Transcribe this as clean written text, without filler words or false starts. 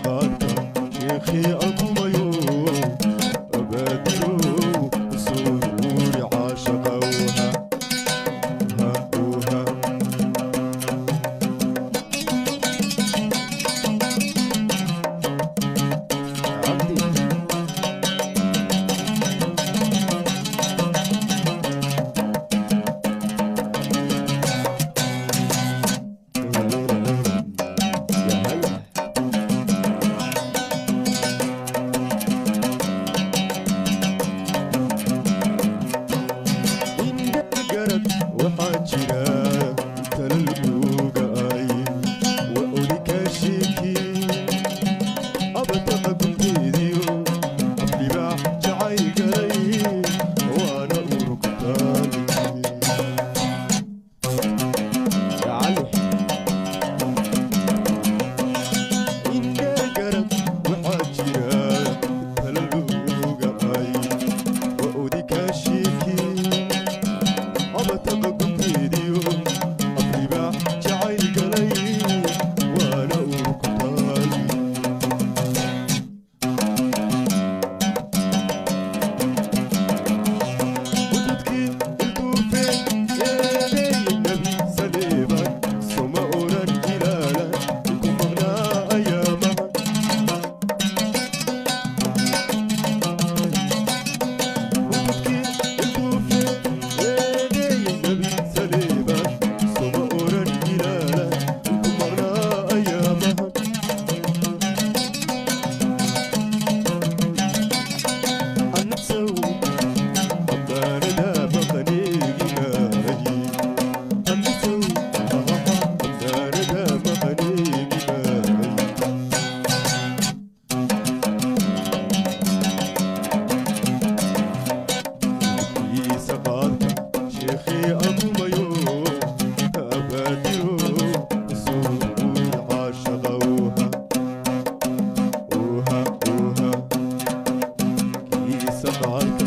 Qaadka sheekhii alkumayo abaadiro suruuri caashaqa uha ha uha. Cabdi. Ya hala. Indha garad waxaa jira tala laguga ay wa olikaashiki abataqa gunteediyo aflibaax jacayl galay waana urugtaani. Ya Cali. Indha garad waxaa jira tala laguga ay wa odikaashiki abataqa gunteediyo aflibaax jacayl galay waana urugtaani. Wadadkii ilduufe eedeeyey Nebi Saleeban soma oran ilaala inku maqnaa ayaamaha. Wadadkii ilduufe eedeeyey Nebi Saleeban soma oran ilaala inku maqnaa ayaamaha. Anabsow ammaanada maqaneegimaay annasow ammaanada maqaneegimaay. Kiisa qaadka sheekhii alkumayo abaadiro suuguy caashaqa uha uha uha. Kiisa qaadka.